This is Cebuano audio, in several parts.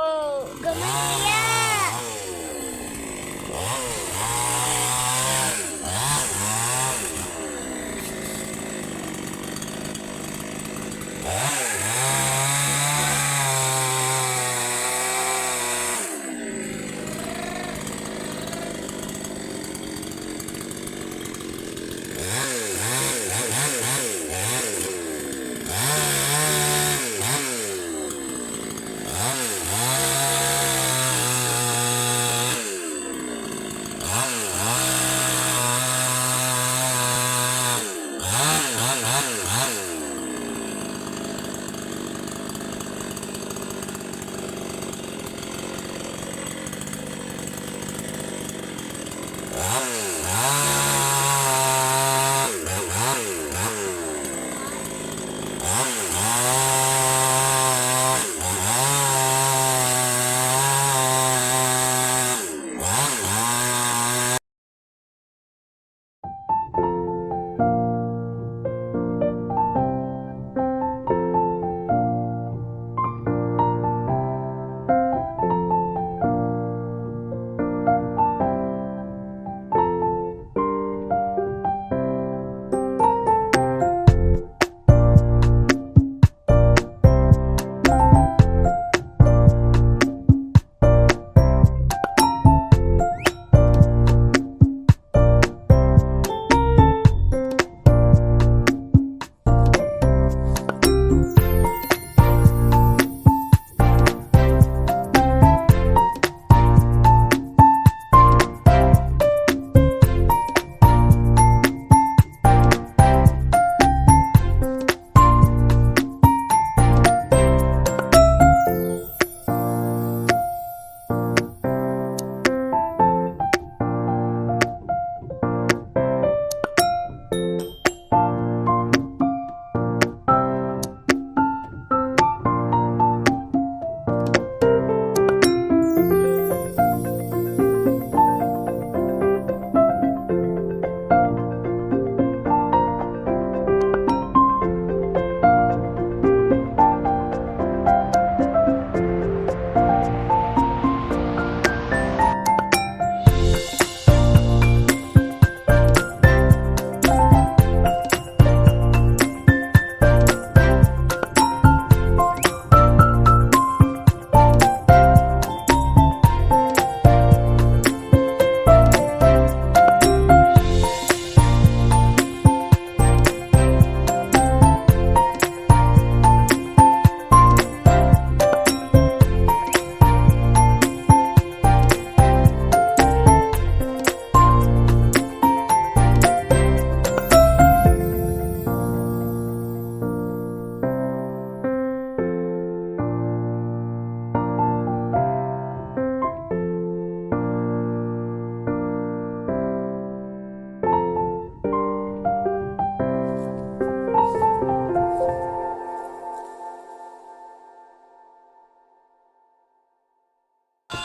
Oh, gamay niya.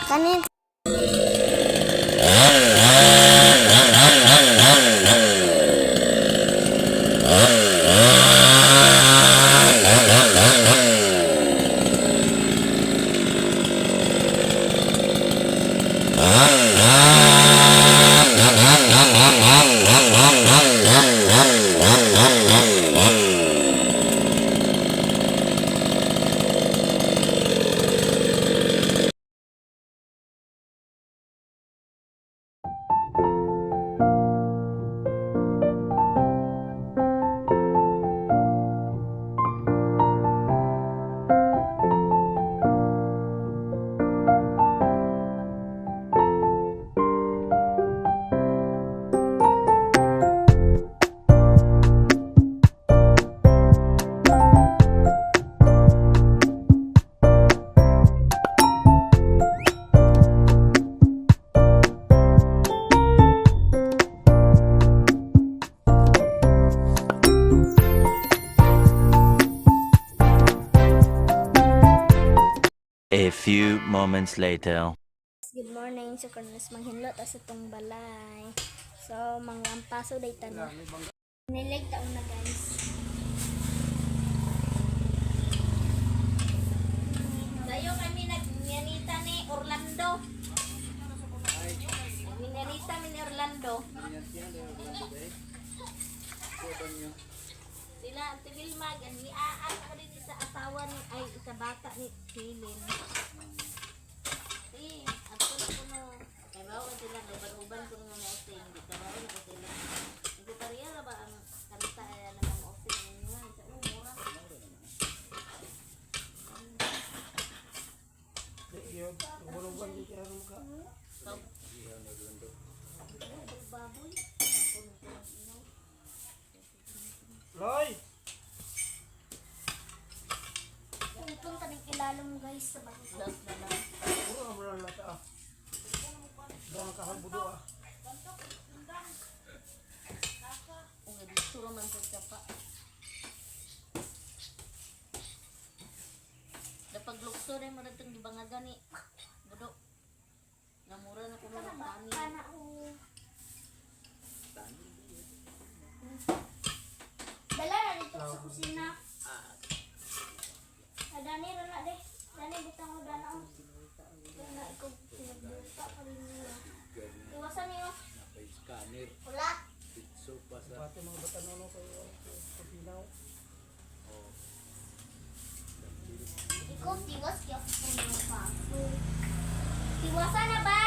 Kanin. A few moments later. Good morning. So karon mas manghinlo ta sa tong balay. So manglampaso day ta na. Nilig taon na, guys. Dayo kami nagminyanita ni Orlando. Minyanita mi ni Orlando. Sila Ate Vilma, gani aan ako din sa asawa ni ay sa bata ni Silin. Eh, ato na kuno. Kay bawo sila uban-uban kuno nga mausing, di ka bawo na ko sila. Hindi pareha ra ba ang kanta ay na mga mausing ninyo sa mura. Baboy. Loy! Pupunta ng ilalom, guys, sa bahay. Dos na lang. Puro ang mga lata ah. Dahil kahalbudo ah. Ug dito ra man pud ka pa. Dapag lukso rin mo natong gibangagan ni. Budo. Namura na kuno ng tani. Kana ko. Dala na dito sa kusina. Ah, dani ra na de. Dani butang ko dana oh. Dana ikaw pinagbuta pa rin niya. Iwasan niyo. Scanner, Wala. pitso pa sa Pati mga batanono kayo kapinaw. Ikaw tiwas kaya ako mga paso. Tiwasan na ba?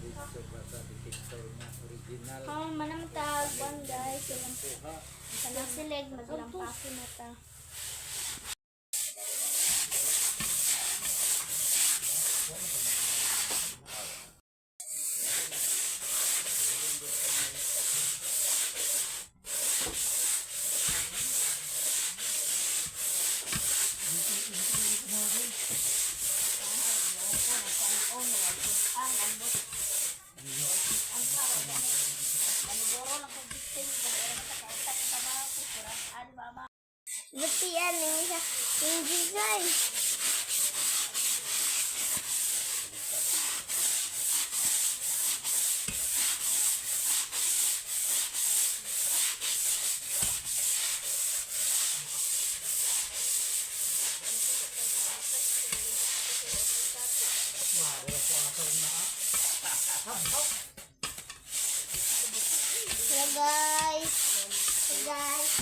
pitso pa sa detector na original. Kaon man naman tag one, guys. Silang Kuha. kanang silig maglampaso na ta. Butian ni siya. Hindi, guys. Wala ko asaw na ah. Hello, guys. Hello, guys.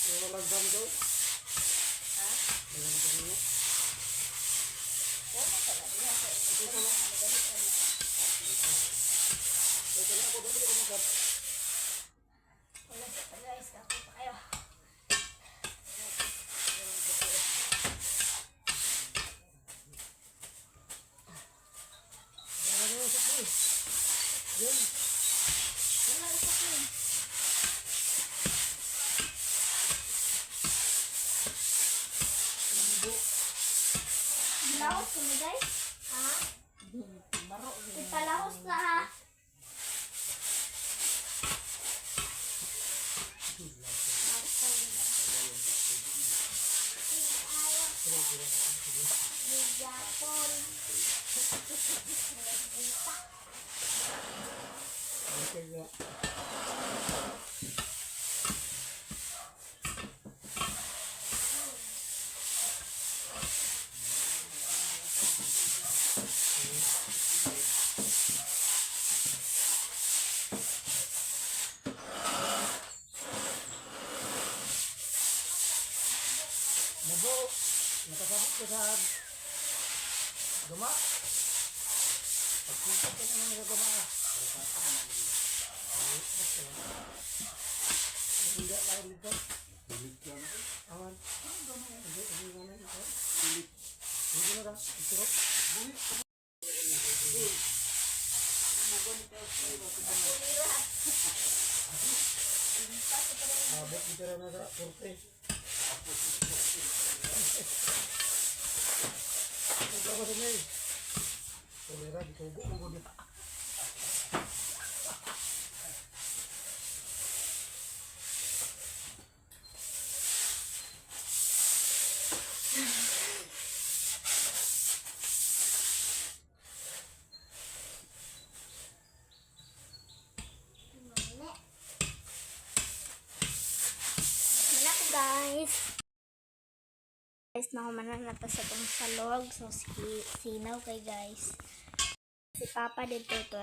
Wala lang dami daw. Ha? Wala lang dami daw. Wala sa guys. Ako pa kayo. Wala lang sa kuy. Yun. Wala sa kuy. Gilahos ko mo, guys. Ha? Ipalahos na ha. Japon. Okay, ya. Mugo, nakasabot ko sa gama. Pagkita ka naman sa gama. Hindi lang dito. Awan. Hindi, hindi naman ito. Hindi na Abot dito na sa 40. Ito ba sa may? Kolera, gitugo mo gud. Wala ko, guys. Guys, nahumanan na ta sa tong salog. So, sinaw kay guys. Si Papa dito to.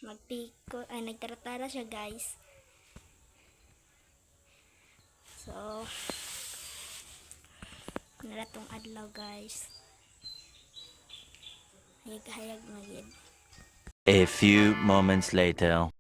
Magpiko, ay nagtaratara siya, guys. So, naratong adlaw, guys. Hayag-hayag magid. A few moments later.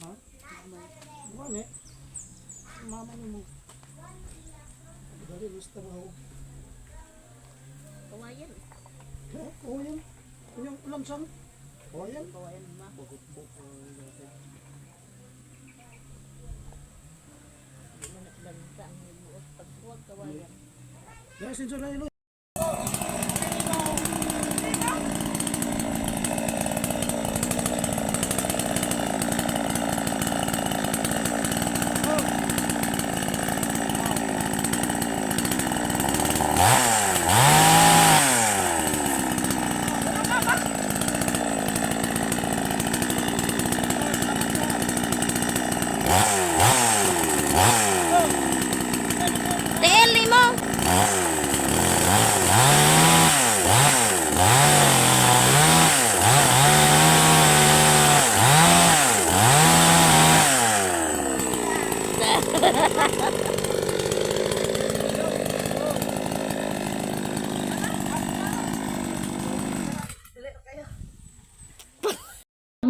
Ha? Mama eh. Mama ni mo. Dari gusto mo. Kawayan. Eh, kawayan. Yung lamsang. Kawayan. Kawayan ma. Bagot-bok. Di man naglansa ang buot pagkuwag kawayan. Dahil sinso na ilo. Tiil mo. Good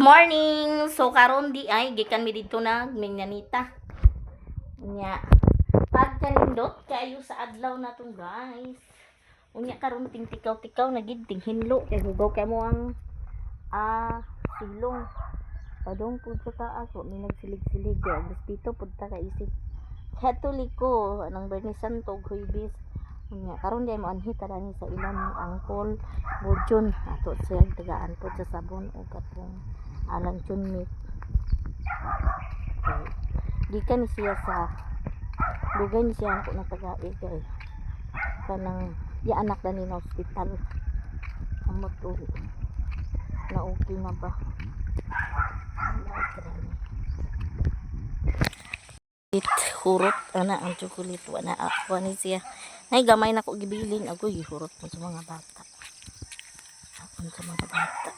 morning. So karon di ay gikan mi didto nag Minanita. Nya. Pagkanindot kayo sa adlaw na tong guys. Unya karon ting tikaw-tikaw na gid ting hinlo kay hugaw kay mo ang silong. Padong pud sa taas wa mi nagsilig-silig kay ang respeto pud ta kay isip. Katoliko anang Bernie Santo ug Huybis. Unya karon di mo anhi tara ni sa ilang angkol Burjun ato siya tagaan po sa sabon ug katong alang chunmit. Kay gikan ni siya sa dugay ni siya ako na tagai kay kanang ya anak na ni na hospital. Amot og na okay na ba? Wala, grabe. It hurot ana ang chocolate wala ako ni siya. Nay gamay na ko gibilin ako gihurot mo sa mga bata. Ako sa mga bata.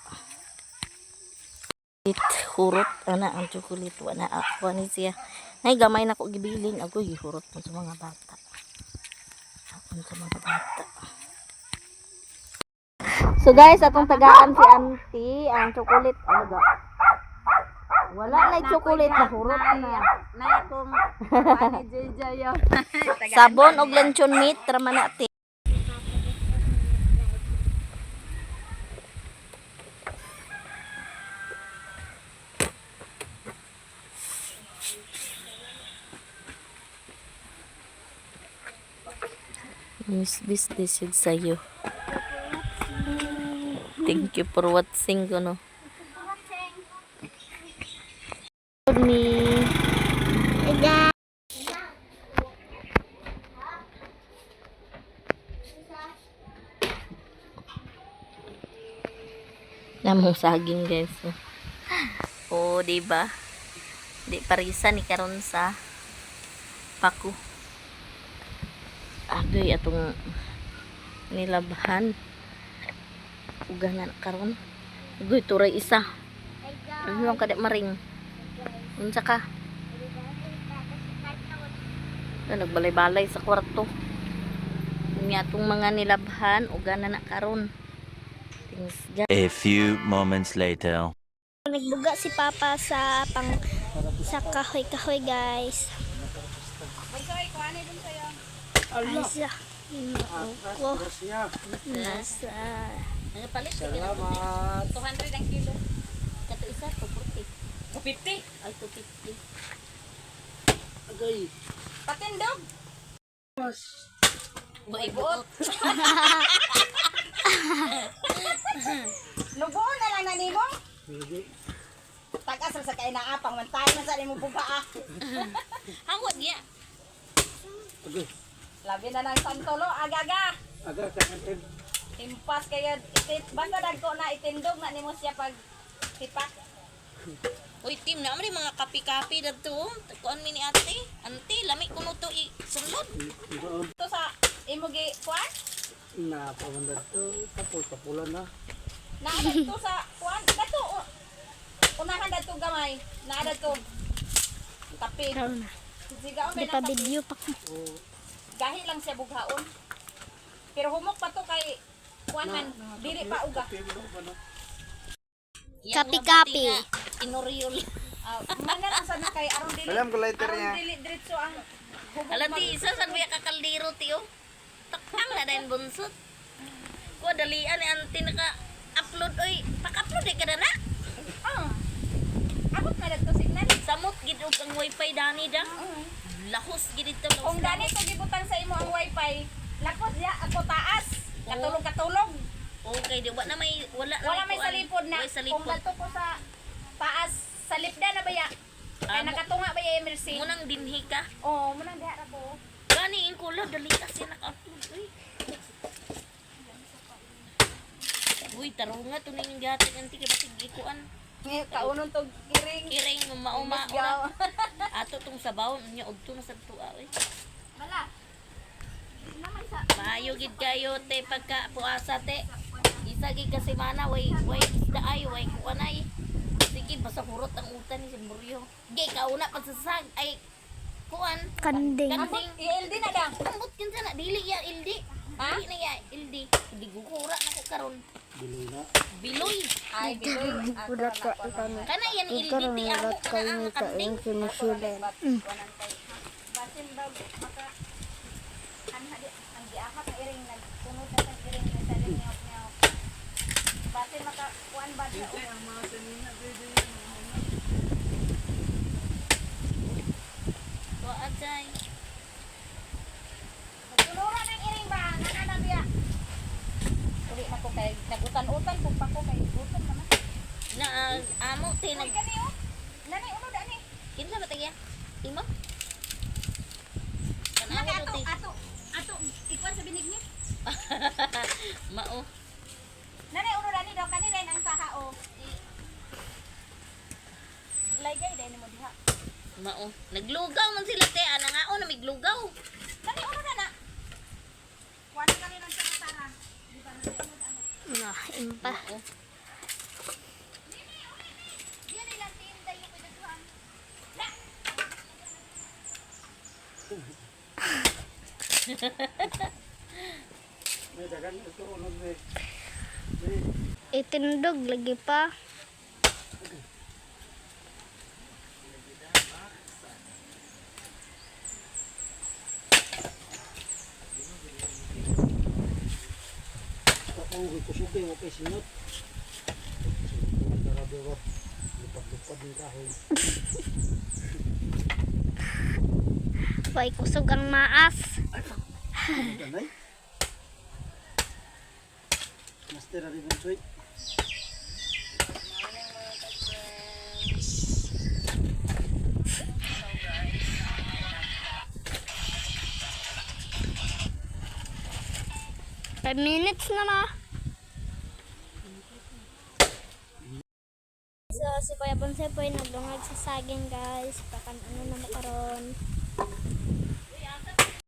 It hurot ana ang chocolate wala ako ni siya. Nay gamay na ko gibilin ako gihurot mo sa mga bata. Ako sa mga bata. So guys, atong tagaan si auntie ang chocolate ano ga? Wala na chocolate na hurot na. Nay akong ani JJ yo. Sabon og luncheon meat raman na ate. Miss business yun sa'yo. Thank you for watching, ano. Me. Namong saging guys. Oh, di ba? Di parisa ni karon sa paku. Agoy atong nilabhan. Uga na karon. Agoy turay isa. Ano lang kada maring. Unsa ka? Na nagbalay-balay sa kwarto. Unya atong mga nilabhan uga na na karon. Thanks guys. A few moments later. Nagbuga si Papa sa pang sa kahoy-kahoy guys. Ay sa ko. Nasa Nagapalit Salamat. 200 ang kilo. Kato isa, 240. 250. Ay, 250. Agay. Patindog. Buhay buot. Lubuon na lang na nimo. Hindi. Tagas ra sa kay naapang man tayo man sa nimo buga ah. Hangod niya. Agay. Labi na ng santolo agaga. Agay ka Impas kayo itit basta dagko na itindog na nimo siya pag tipak. Uy, team na amri mga kapi-kapi dadto. Kuan mi ni ate. Ante, lami kuno to i sulod. Ito sa imo gi kuan Na pamandad to. Tapol tapulan na. naa dadto sa kuan dato unahan dadto gamay naa dadto kape. karon na. Sigaon Di may pa nang kape. video pa ko. Gahi lang siya bughaon. Pero humok pa to kay kuan man dili pa uga. Kapi-kapi. Inoriol. Ah, mana lang sana kay aron dili. Alam ko lighter Aron niya. dili diretso ang hubog. Alam ti isa san biya ka kaldero tiyo. Takang na dayon bunsot. Ko dalian ni ante naka upload oy. Paka-upload eh kada na. Ah. Abot na dadto signal. Samot gid og ang wifi dani da. Lahos gid dito. Kung gani to gibutang sa imo ang wifi, lakot ya ako taas. Katulog katulog. Okay, di wala may wala na Wala may kuan. salipod na. Walay Kung salipod. dadto ko sa taas sa lipda na baya. Kay Ah, nakatunga ba ya Mercy? Munang dinhi ka. Oo, munang diha ra ko. Gani in kula dali kasi naka-upload oy. Uy, tarunga to ning gihatag anti kay basig gikuan. Ngayon kaunon to kiring. Kiring mauma Gaw. Ato tong sabaw nya udto na sad tuwa oy. Wala. Maayo gid kayo te pagka puasa te. Isa gid ka semana way way isda ay way kuan ay. Sige basta hurot ang utan ni Simburyo. Gay kauna pa sa sag ay kuan. Kanding. Kanding. ILD na dang. Ambot kinsa na dili ya ildi. Ha? Dili na ya ildi. Hindi gukura na ko karon. Biloy na. Biloy. Ay, biloy. Kana yan ildi ti ako kana ang kanding. Basin ba maka anha di ang giahat na iring nagpunod na sa iring na sa nyaw nyaw. Basin maka kuan ba siya o Wa atay. Nagutan-utan kung pa ko kay gutom naman. Na amo te Uy nag kani oh. Nani uno dani. Kinsa ba tagya? Imo? Nani Tanawa ato to te. ato ato ikuan sa binig ni. Mao. Nani uno dani daw kani rin ang saha oh. Laygay dai nimo diha. Mao. Naglugaw man sila te. Ana nga na miglugaw. Nani uno na na. Kuan kani lang sa sara. Di ba nani uno ano. Na, impa. Mao. Diyan nila tinda yung pinagkuhan. Na. May dagan ito unod ni. Itindog lagi pa. Ako kusog kay okay sinot. Grabe ba. Lupad-lupad ng kahoy. Way kusog ang maas. Ganay. Master ari Bonsoy. 5 minutes na ma. So, si Kuya Ponce po ay nagdungag sa saging, guys. Pakan ano na makaron.